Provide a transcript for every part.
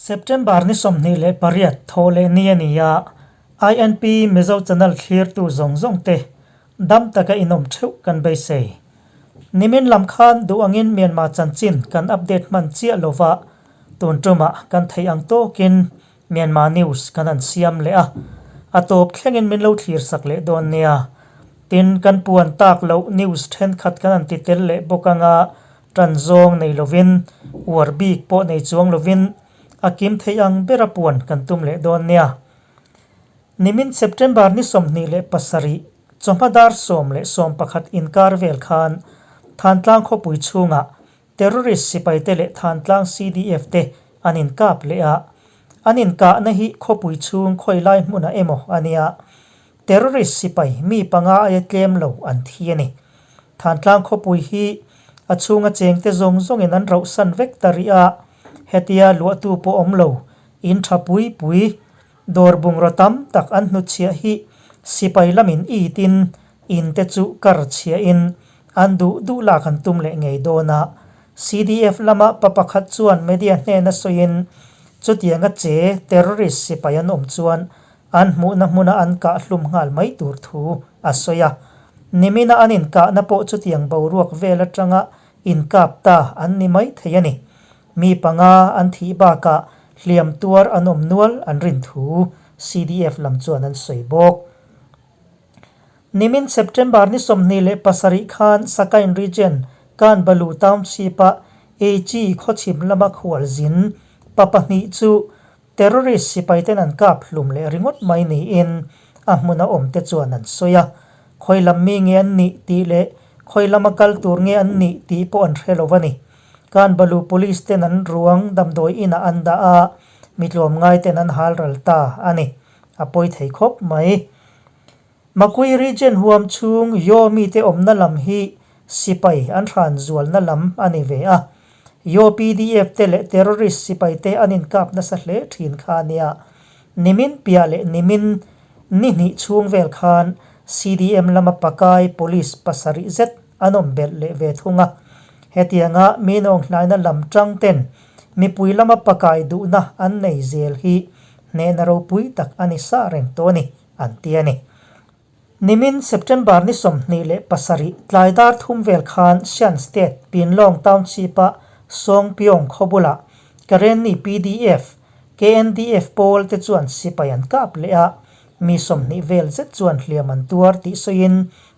September ni 28 thaw leh ni a ni a, INP Mizo Channel thlirtu zawng zawng te dam taka inawm theuh kan beisei. Nimin lam khan duh angin Myanmar chanchin kan update hman chiah lova, tun tumah kan theih ang tawkin Myanmar news kan han siam leh a, a tawp thlengin min lo thlir sak leh dawn nia. Tin, kan puan tak loh news thenkhat kan han ti tel leh bawk anga Tan zawng nei lovin, uar bik pawh nei chuang lovin a kim theih ang bera puan kan tum leh dawn nia. Nimin September ni 27 chawhma dar 10:11 inkar vel khan Thantlang khawpui chhungah terrorist sipaite leh Thantlang CDF te an inkap leh a, an inkahna hi khawpui chhung khawilai hmunah emaw a nia. Terrorist sipai mi panga aia tlem lo an thi a ni. Thantlang khawpui hi a chhunga chengte zawng zawngin an rauhsan vek ta rih a, hetia luahtu pawh awm lo, in tha pui pui, dawr bungraw tam tak an hnutchhiah hi sipai lamin itin in te chu kar chhiahin an duh duh lak an tum leh ngei dawn a. CDF lama pa pakhat chuan media hnena sawiin chutianga che terrorist sipai an awm chuan An hmuhna hmuna an kah hlum nghal mai tur thu a sawi a. Nimina an inkahna pawh chutiang boruak vel atanga inkap ta an ni mai thei a ni. Mi panga an thih bakah hliam tuar an awm nual an rin thu CDF lam chuan an sawi bawk. Nimin September ni 27 khan Sakain Region, Kanbalu Township-a Aichi khawchhim lama khualzin pa pahnih chu Terrorist sipaiten an kap hlum leh ringawt mai niin a hmuna awmte chuan an sawi a. Khawi lam mi nge an nih tih leh khawi lama kal tur nge an nih tih pawh an hre lo a ni. Kanbalu Police ten an ruang damdawi inah an dah a, mi tlawmngai ten an hal ral ta a ni. A pawi thei khawp mai. Makui Region huam chhung Yaw mite awmna lam hi sipai an hran zualna lam a ni ve a. Yaw PDF te leh terrorist sipai te an inkap nasa hle thin kha a nia. Nimin piah leh nimin ni hnih chhung vel khan CDM lama pakai police pasarih zet an awm belh leh ve thung a. Hetianga mi nawnghlaina lam tang ten mipui lama pakai duhna an nei zel hi hnehna ropui tak a ni sa reng tawh a ni. an ti a ni. Nimin September ni 27 tlai dar thum vel khan Shan State Pinlong Township-a Songpyong khaw bulah Karenni PDF, KNDF pawl te chuan sipai an kap leh a, mi 20 vel zet chuan hliam an tuar tih sawiin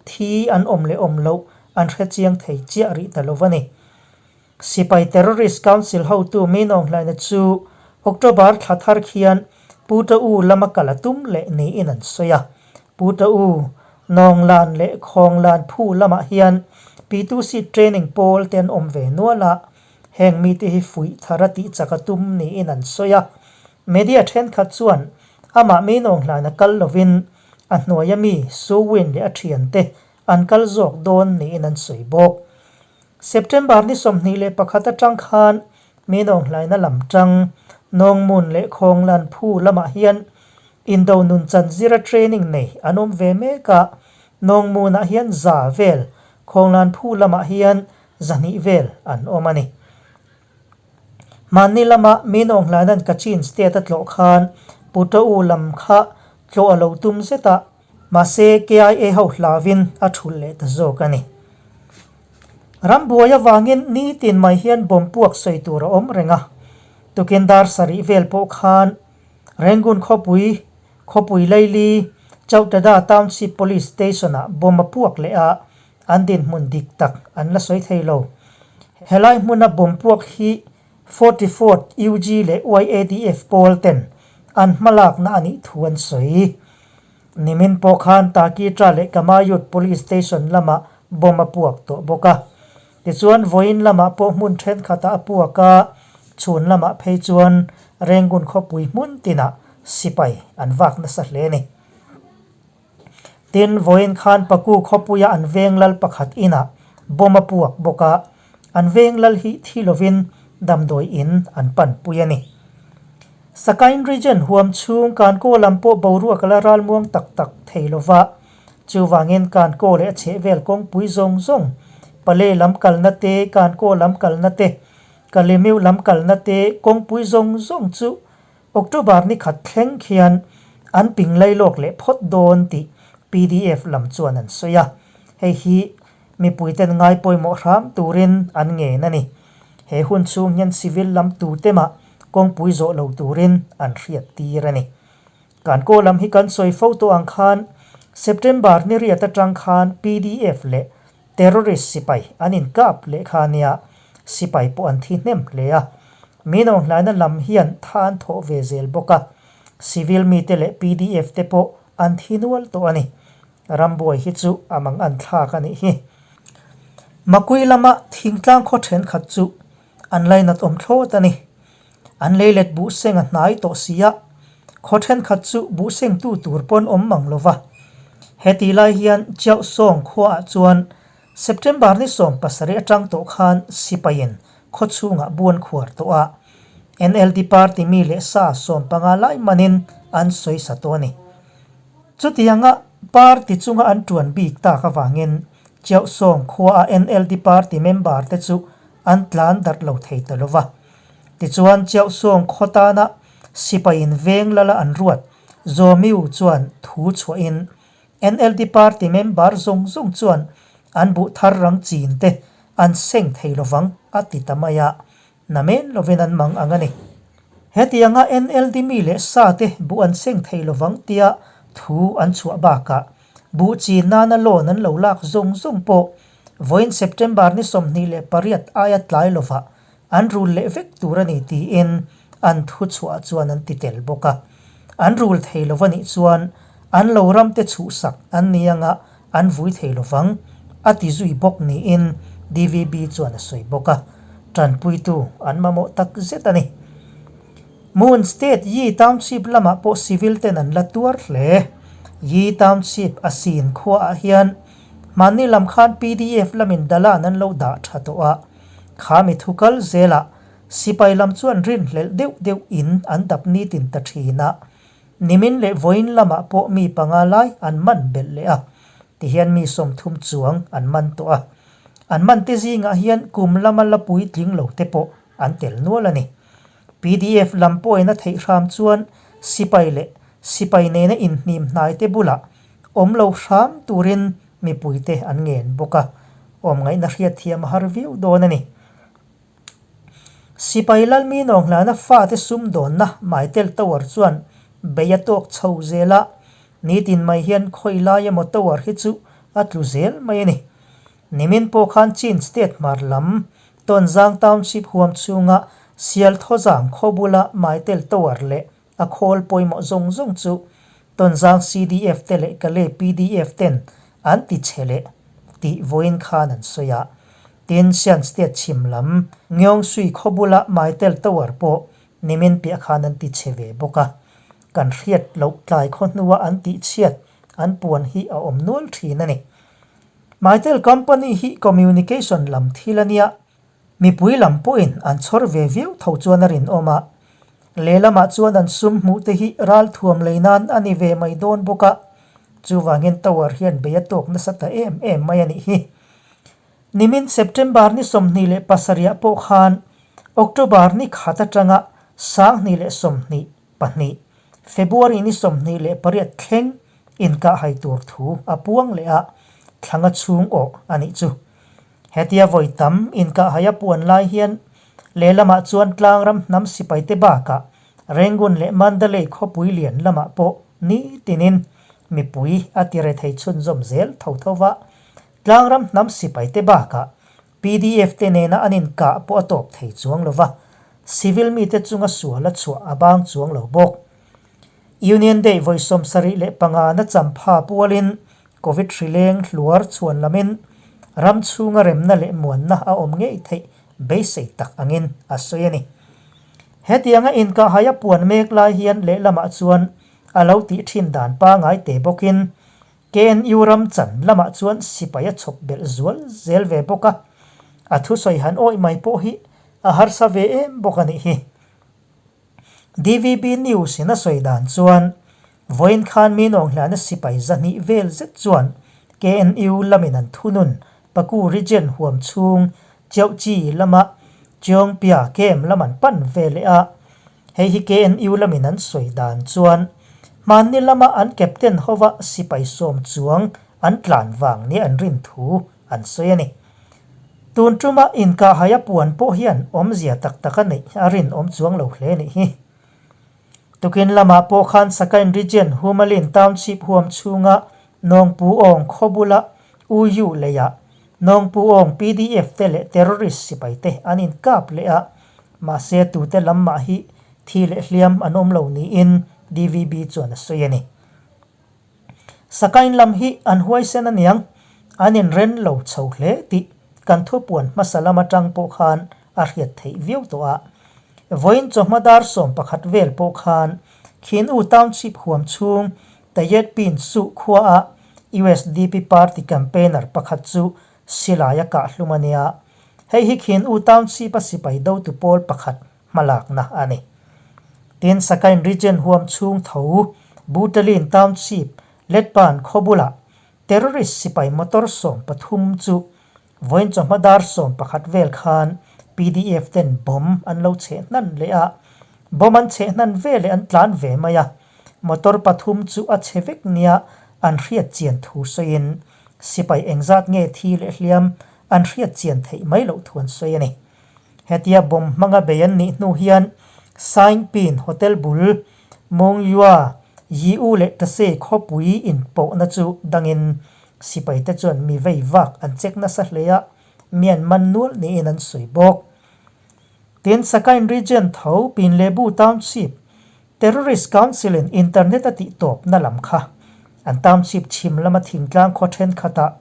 thi an awm leh awm loh an hre chiang thei chiah rih ta lo a ni. Sipai Terrorist Council hotu Min Aung Hlaina chu October thla thar khian Pu Ta U lama kal a tum leh niin an sawi a. Pu Ta U, Nawng Lan leh Khawng Lan Phu lamah hian P2C training pawl te an awm ve nual a, heng mite hi fuih thar a tih chak a tum niin an sawi a. Media thenkhat chuan amah Min Aung Hlaina kal lovin a hnuaia mi Su Win leh a thiante an kal zawk dawn niin an sawi bawk. September ni 21 atang khan Minawng hlaina lam tang, Nawngmun leh Khawnglan phu lamah hian Indo nun chan zira training nei an awm ve mek a, Nawngmunah hian za vel, Khawnglan phu lamah hian 200 vel an awm a ni. Hmanni lama Minawng hlaina'n Kachin state a tlawh khan Putau lam kha tlawh a lo tum zet a, Mahse, KIA ho hlauin a thulh leh ta zawk a ni. Rambuai avangin nitin mai hian bomb puak sawi tur a awm reng a. Tukin dar sarih vel pawh khan Rangoon khawpui, khawpui Laili, Chautada Township Police Station-ah bomb a puak leh a, an dinhmun dik tak an la sawi thei lo. Helai hmuna bomb puak hi 44th UG leh YADF pawl ten an hmalakna a nih thu an sawi. Nimin pawh khan Takitra leh Kamayut Police Station lamah bomb a puak tawh bawk a. Tichuan vawiin lamah pawh hmun thenkhatah a puak a, chhun lamah phei chuan Rangoon khawpui hmun tinah sipai an vak nasa hle a ni. Tin, vawiin khan Paku khawpuia an veng lal pakhat inah bomb a puak bawk a, an veng lal hi thi lovin damdawi in an panpui a ni. Sakain Region huam chhung Kankaw lam pawh boruak a la ralmuang tak tak thei lova, chuvangin Kankaw leh a chhehvel kawngpui zawng zawng, Pale lam kalna te, Kankaw lam kalna te, Kalemiu lam kalna te kawngpui zawng zawng chu October ni khat thleng khian an ping lailawk leh phawt dawn tih pdf lam chuan an sawi a. Hei hi mipuiten ngai pawimawh hram turin an ngen a ni. He hun chhung hian civil lam tute mah kawngpui zawh lo turin an hriat tir a ni. Kan kaw lam hi kan sawi fo tawh ang khan September ni riat atang khan pdf leh Terrorist sipai an inkap leh kha nia, sipai pawh an thi hnem hle a. Min awnghlaina lam hian tha an thawh ve zel bawk a, civil mite leh pdf te pawh an thi nual tawh a ni. Rambuai hi chu a mang an thlak a nih hi. Makui lama thingtlang khaw thenkhat chu an lainat awm thlawt a ni. An leilet buhseng a hnai tawh si a, khaw thenkhat chu buhsengtu tur pawn awm mang lo va. Heti lai hian Chiauhsawng khuaah chuan September ni 17 atang tawh khan sipaiin khaw chhungah buan khuar tawh a, NLD party mi leh sa 15 lai manin an sawi sa tawh a ni. Chutianga party chunga an tuan bik tak avangin Chiauhsawng khuaa NLD party member te chu an tlan darh lo thei ta lo va. Tichuan Chiauhsawng khaw tana sipaiin veng lala an ruat Zawmiu chuan thu chhuahin NLD party member zawng zawng chuan an buh thar rang chin te an seng thei lovang a ti ta mai a, namen lovin an mang ang a ni. Hetianga NLD mi leh sa te buh an seng thei lovang tia thu an chhuah bakah buh chin nana loan an lo lak zawng zawng pawh vawiin September ni 28 aia tlai lovah An rul leh vek tur a ni tiin an thu chhuah chuan an ti tel bawk a. An rul thei lo a nih chuan an lo ramte chhuhsak an ni anga an vui thei lo vang, a ti zui bawk niin DVB chuan a sawi bawk a. Tanpuitu an mamawh tak zet a ni. Moon State Yi Township lamah pawh civil ten an la tuar hle. Yi Township a sin khuaah hian hmanni lam khan pdf lamin dalan an lo dah tha tawh a. Kha mi thu kal zelah sipai lam chuan rinhlelh deuh deuh in an dap nitin ta thin a, nimin leh vawiin lamah pawh mi panga lai an man belh leh a, tihian mi 30 chuang an man tawh a. An man te zingah hian kum lama la puitling lo te pawh an tel nual a ni. Pdf lam pawhin a theih hram chuan sipai leh sipai nena inhnim hnai te bulah awm lo hram turin Mipuite an ngen bawk a, awmngaihna hriatthiam a har viau dawn a ni. Sipai Lalmi Nawnghlana fate sumdawnna Maitel Tower chuan bei a tawk chho zel a, nitin mai hian khawi lai emaw tower hi chu a tlu zel mai a ni. Nimin pawh khan Chin State hmar lam Tonzang Township huam chhunga Sialthawzang khaw bula Maitel Tower leh A khawl pawimawh zawng zawng chu Tonzang CDF te leh Kalay pdf ten an ti chhe leh tih vawiin khan an sawi a. Tin, Shan State chhim lam Ngeongsui khaw bula Maitel Tower pawh nimin piah khan an ti chhe ve bawk a. Kan hriat loh tlai khaw hnua an tih chhiat an puan hi a awm nual thin a ni. Maitel Company hi communication lam thil a nia. Mipui lam pawhin an chhawr ve viau tho chuan a rinawm a, lehlamah chuan an sum hmuh te hi ral thuam lei nan a ni ve mai dawn bawk a, chuvangin tower hian bei a tawk nasa ta em em mai a nih hi. Nimin September ni 27 ah pawh khan October ni khat atanga 2022 February ni 28 thleng inkahhai tur thu a puang leh a, thlanga chhung awh a nih chu. Hetia vawi tam inkahhai a puan lai hian lehlamah chuan tlangram hnam sipaite bakah Rangoon leh Mandalay khawpui lian lamah pawh nitinin mipui a ti rethei chhunzawm zel tho tho va. Tlangram hnam sipaite bakah pdf te nena an inkah pawh a tawp thei chuang lo va, civil mite chunga sual a chhuah a bang chuang lo bawk. Union Day vawi 75 na champha pualin Covid hri leng hluar chhuan lamin ram chhunga remna leh muanna a awm ngei theih beisei tak angin a sawi a ni. Hetianga inkahhai a puan mek lai hian lehlamah chuan a lo tih thin dan pangai te bawkin KNU ram chan lamah chuan sipai a chhawp belh zual zel ve bawk a, a thusawi han awih mai pawh hi a harsa ve em bawk a nih hi. DVB News in a sawi dan chuan, vawiin khan mi nawnghlana sipai 200 vel zet chuan KNU lamin an thunun Paku Region huam chhung Chiauhchi lama Cheongpia camp lam an pan ve leh a, hei hi KNU lamin an sawi dan chuan hmanni lama an captain hova sipai sawm chuang an tlan vang nia an rin thu an sawi a ni. Tun tuma inkahhai a puan pawh hian awmzia tak tak a neih a rinawm chuang lo hle nih hi. Tukin lamah pawh khan Sakain Region Humalin Township huam chhunga Nawngpu Awng khaw bula UU leiah Nawngpu Awng PDF te leh terrorist sipai te an inkap leh a, mahse tute lam mah hi thi leh hliam an awm lo niin DVB chuan a sawi a ni. Sakain lam hi an huaisen aniang, an inren lo chho hle tih kan thupuan hmasa lam atang pawh khan a hriat theih viau tawh a. Vawiin chawhma dar 11 vel pawh khan Khin-U Township huam chhung Tayetpin Suh khuaah usdp party campaigner pakhat chu silai a kah hlum a nia. Hei hi Khin-U Township-a sipai dotu pawl pakhat hmalakna a ni. Tin, Sakain Region huam chhung tho Butalin Township Letpan khaw bulah terrorist sipai motor 13 chu vawiin chawhma dar 11 vel khan PDF ten bomb an lo cheh hnan leh a, bomb an cheh hnan veleh an tlan ve mai a, motor pathum chu a chhe vek nia an hriat chian thu sawiin sipai engzat nge thi leh hliam an hriat chian theih mai loh thu an sawi a ni. Hetia bomb hmanga bei an nih hnu hian Saingpin Hotel bul Mongyua Yi-u leh Tase khawpui inpawhna chu dangin sipaite chuan mi vei vak an check nasa hle a, mi an man nual niin an sawi bawk. Tin, Sakain Region tho Pinlebu Township Terrorist Council in internet a tih tawpna lam kha an township chhim lama thingtlang khaw thenkhatah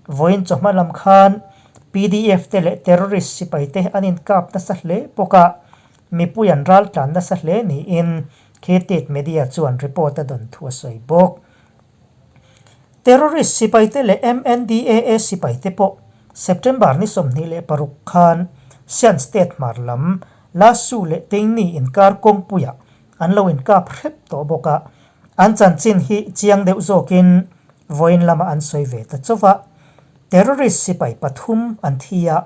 vawiin chawhma lam khan PDF te leh terrorist sipai te an inkap nasa hle bawk a, mipui an ral tlan nasa hle niin Khetet Media chuan report a dawn thu a sawi bawk. Terrorist sipai te leh MNDAA sipai te pawh September ni 26 khan Shan State hmar lam Lasu leh Teini inkar kawngpuiah an lo inkap hrep tawh bawk a, an chanchin hi chiang deuh zawkin vawiin lamah an sawi ve ta chauh a. Terrorist sipai pathum an thi a,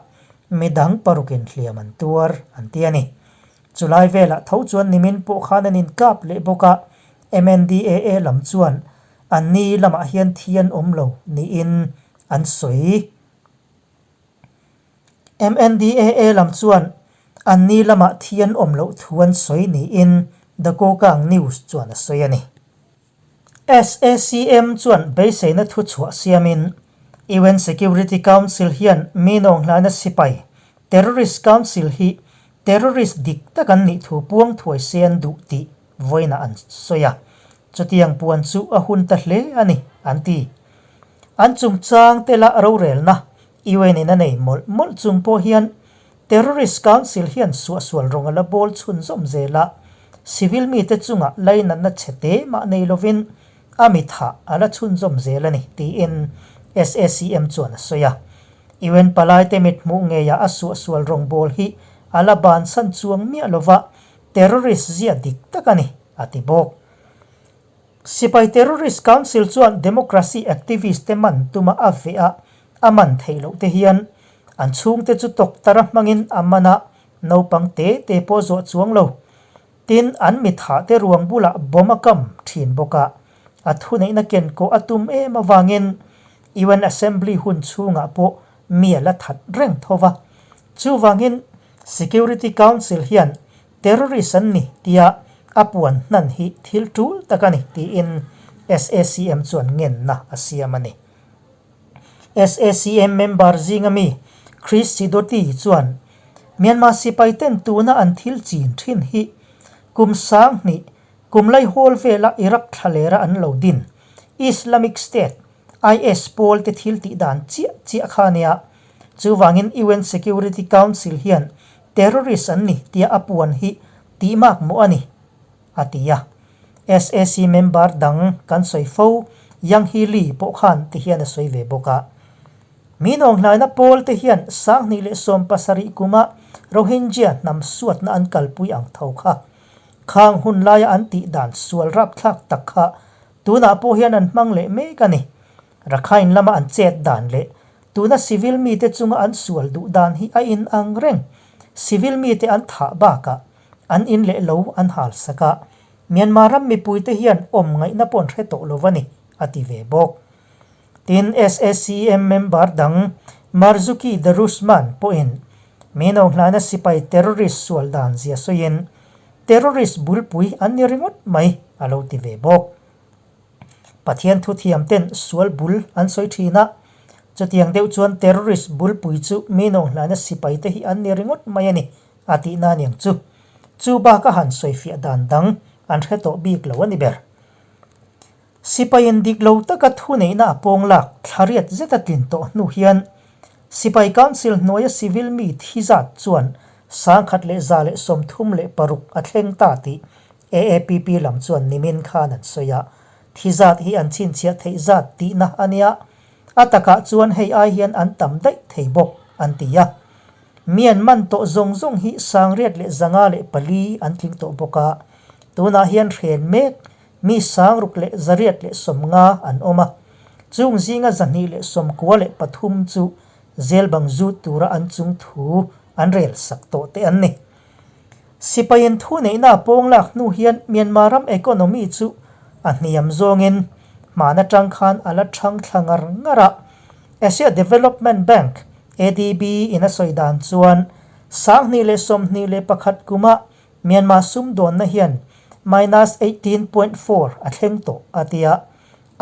midang parukin hliam an tuar an ti a ni. Chulai velah tho chuan nimin pawh khan an inkap leh bawk a, MNDAA lam chuan anni lamah hian thi an awm lo niin an sawi. MNDAA lam chuan anni lamah thi an awm loh thu an sawi niin The Kokang News chuan a sawi a ni. SACM chuan beiseina thu chhuah siamin UN Security Council hian mi nawnghlaina sipai, Terrorist Council hi terrorist dik tak an nih thu puang thuai se an duh tih vawiinah an sawi a. Chutiang puan chu a hun ta hle a ni, an ti. An chungchang te lah rorelna UN in a nei mawlh mawlh chung pawh hian Terrorist Council hian suahsual rawng a la bawl chhunzawm zel a, civil mite chungah lainatna chhe te mah nei lovin a mi thah a la chhunzawm zel a ni, tiin SACM chuan a sawi a. UN palaite mithmuh ngeiah a suahsual rawng bawl hi a la bansan chuang miah lova terrorist zia dik tak a ni, a ti bawk. Sipai Terrorist Council chuan democracy activist te man tuma a veh a, a man theih loh te hian an chhungte chu tawktar a hmangin a man a, naupang te te pawh zawh chuang lo. Tin, an mithah te ruang bulah bomb a kam thin bawk a, a thuneihna ken kawh a tum em avangin UN Assembly hun chhungah pawh mi a la that reng tho va. Chuvangin Security Council hian Terrorist an ni tia a puan hnan hi thil tul tak a ni tiin SACM chuan ngenna a siam a ni. SACM member zinga mi Chris Sidoti chuan Myanmar sipai ten tuna an thil chin thin hi kum 2000 kum laihawl vela Iraq thlalera an lo din Islamic State, IS, pawl te thil tih dan chiah chiah kha a nia. Chuvangin UN Security Council hian terrorist an ni tia a puan hi tih mak mawh a ni, a ti a. SAC member dang kan sawi fo Yang Hee Lee pawh khan ti hian a sawi ve bawk a. Mi nawnghlaina pawl te hian 2017 kuma Rohingya hnam suatna an kalpui ang tho kha. Khang hun laia an tih dan sual rapthlak tak kha tunah pawh hian an hmang leh mek a ni. Rakhine lama an chet dan leh Tuna civil mite chunga an sual duh dan hi a inang reng. civil mite an thah bakah an in leh lo an hal sak a, Myanmar ram mipuite hian awm ngaihna pawh an hre tawh lo a ni, a ti ve bawk. Tin, SACM member dang Marzuki Darusman pawhin Mino hlana sipai terrorist sual dan zia sawiin, Terrorist bulpui an ni ringawt mai, a lo ti ve bawk. Pathian thuthiam ten sual bul an sawi thin a, chutiang deuh chuan terrorist bulpui chu mi nawnghlana sipai te hi an ni ringawt mai a ni a tihna aniang chu. Chu bak a han sawifiah dan dang an hre tawh bik lo a ni ber. Sipaiin dik lo taka thuneihna a pawng lak thlariat zeta tlin tawh hnu hian Sipai Council hnuaia civil mi thi zat chuan 1136 a thleng ta tih AAPP lam chuan nimin khan an sawi a, thi zat hi an chhinchhiah theih zat tihna a nia, a takah chuan hei ai hian an tam daih thei bawk an ti a. Mi an man tawh zawng zawng hi 654 an tling tawh bawk a, tunah hian hren mek mi 6,650 an awm a, chung zinga 293 chu zel bang zut tura an chung thu an rel sak tawh te an ni. Sipaiin thu neihna a pawng lak hnu hian Myanmar ram economy chu a hniam zawngin hman atang khan a la thang thla ngar ngar a. Asia Development Bank, ADB, in a sawi dan chuan 2021 kuma Myanmar sumdawnna hian minus 18.4 a thleng tawh a ti a.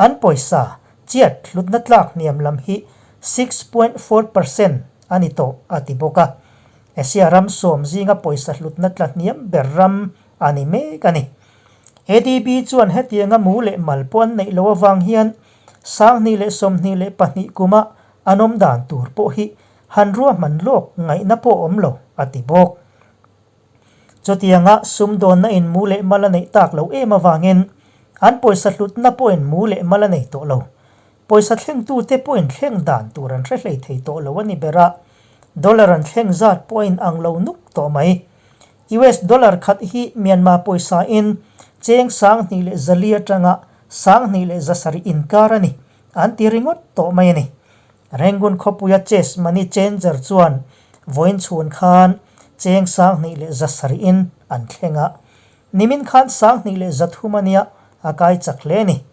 An pawisa chiat hlutna tlak hniam lam hi 6.4% a ni tawh a ti bawk a. Asia ram sawm zinga pawisa hlutna tla hniam ber ram a ni mek a ni. ADB chuan hetianga mu leh mal pawh an neih loh avang hian 2022 kuma an awm dan tur pawh hi han ruahman lawk ngaihna pawh awm lo a ti bawk. Chutianga sumdawnna in mu leh mal a neih tak loh em avangin an pawisa hlutna pawhin mu leh mal a nei tawh lo. Pawisa thlengtute pawhin thleng dan tur an hre hlei thei tawh lo a ni ber a, dollar an thleng zat pawh a inang lo nuk tawh mai. US dollar khat hi Myanmar pawisa in cheng 2400 atanga 2700 inkar a ni an ti ringawt tawh mai a ni. Rangoon khawpuia chess money changer chuan vawiin chhun khan cheng 2700 in an thleng a, Nimin khan 2300 a nia, a kai chak hle a ni.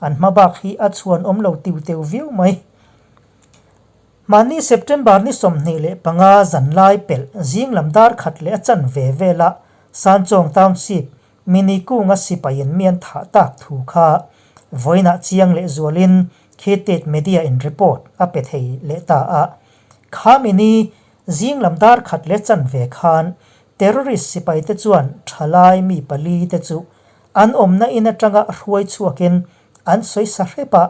An hma bak hi a chhuan awm lo tiu teu viau mai. Mahni September ni 25 zanlai pelh zing lam dar khat leh a chan ve vela Sanchawng Township mini kunga sipaiin mi an thah tak thu kha vawiinah chiang leh zualin Khitit Media in report a pe thei leh ta a. Kha mini zing lam dar khat leh chan ve khan Terrorist sipaite chuan thalai mi pali te chu an awmna in atanga hruai chhuakin an sawi sa hrep a,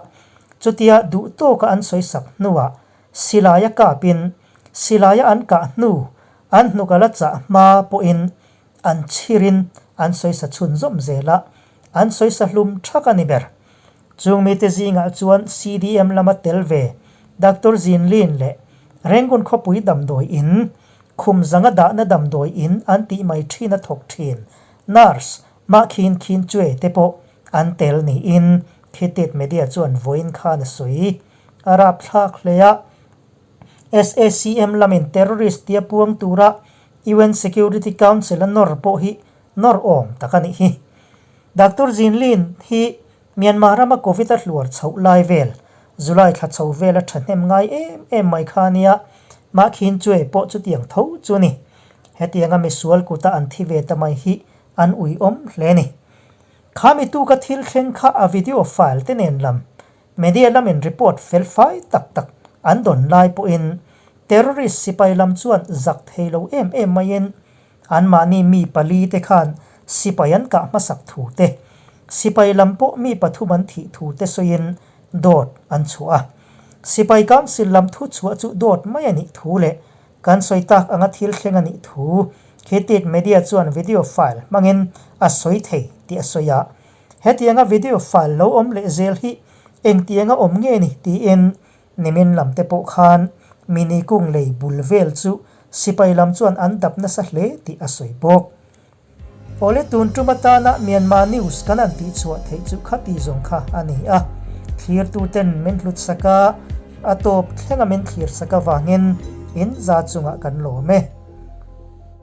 chutia duh tawka an sawi sak hnuah silaia kapin silaia an kah hnu an hnuk a la chah hma pawhin an chhirin an sawi sa chhunzawm zel a, an sawi sa hlum thak a ni ber. Chung mite zingah chuan CDM lama tel ve Doctor Zin Lin leh Rangoon khawpui damdawi in, khum zanga dahna damdawi in an tih mai thin a thawk thin nurse Mah Khin Khin Chue te pawh an tel niin Khitit Media chuan vawiin khan a sawi. A rapthlak hle a, SACM lamin terrorist tia puang tura UN Security Council a nawr pawh hi nawr awm tak a nih hi. Doctor Zin Lin hi Myanmar rama Covid a hluar chhoh lai vel, July thla chho vel a thahnem ngai em em mai kha a nia, mah khin Chue pawh chutiang tho chu a ni. Hetianga misual kuta an thi ve ta mai hi an uiawm hle a ni. Kha mi tuka thil thleng kha a video file te nen lam media lamin report fel fai tak tak an dawn lai pawhin terrorist sipai lam chuan zak thei lo em em maiin Anmahni mi pali te khan sipai an kah hmasak thu te, sipai lam pawh mi pathum an thih thu te sawiin dawt an chhuah a. Sipai Council lam thu chhuah chu dawt mai a nih thu leh kan sawi tak anga thil thleng a nih thu Khitit Media chuan video file hmangin a sawi thei tih a sawi a. Hetianga video file lo awm leh zel hi engtianga awm nge ni tiin Nimin lam te pawh khan mini kung lei bul vel chu sipai lam chuan an dap nasa hle tih a sawi bawk. Awle tun tum atana Myanmar news kan han tih chhuah theih chu khati zawng kha a ni a, thlirtu ten min hlut sak a, a tawp thlenga min thlir sak avangin in za chungah kan lawm e.